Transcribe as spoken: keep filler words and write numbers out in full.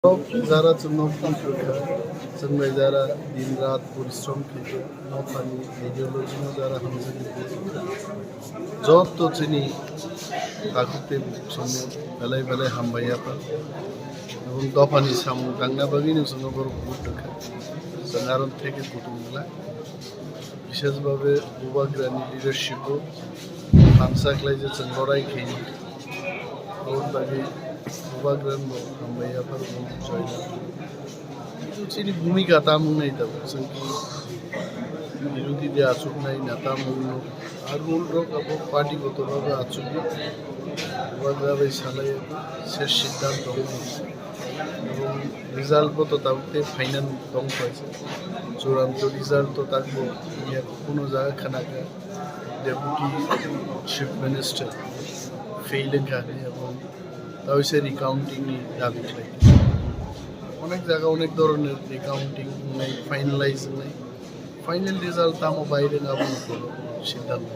Jara chwngno phone kha, chwng bai jara din rat porishrom khaikha, mothani ideology no jara hamjagwi joto chini takhuk tei bukhuk songno belai belai hambai yapha. Ebong dophani samung tangna bagwi no chwngno borok vote rwkha. Chwng aro theke kutung glak. Bisesbabe Bubagrani leadership o thansa khlai je chwng lorai khaini. Aboni bagwi Bubagrani bo hambai yaphar bo join. Kintu chini bhumika tamo wngnai tabuk chwng ki birodhi de achuknai na tamo wngno. Ar rule rok abo party goto rok achukwi Bubagra bai salai se siddhanto wngwi. Ebong result bo to tabuk tei final tong paisa. Churanto result to takbo ya kuno jaga khanaka Deputy Chief Minister fail wngkha hinwi ebong tawise recounting ni dabi khlai. Onek jaga onek doroner recounting wngnai, finalize wngnai. Final result tamo bai rwng abo no kono siddhanto.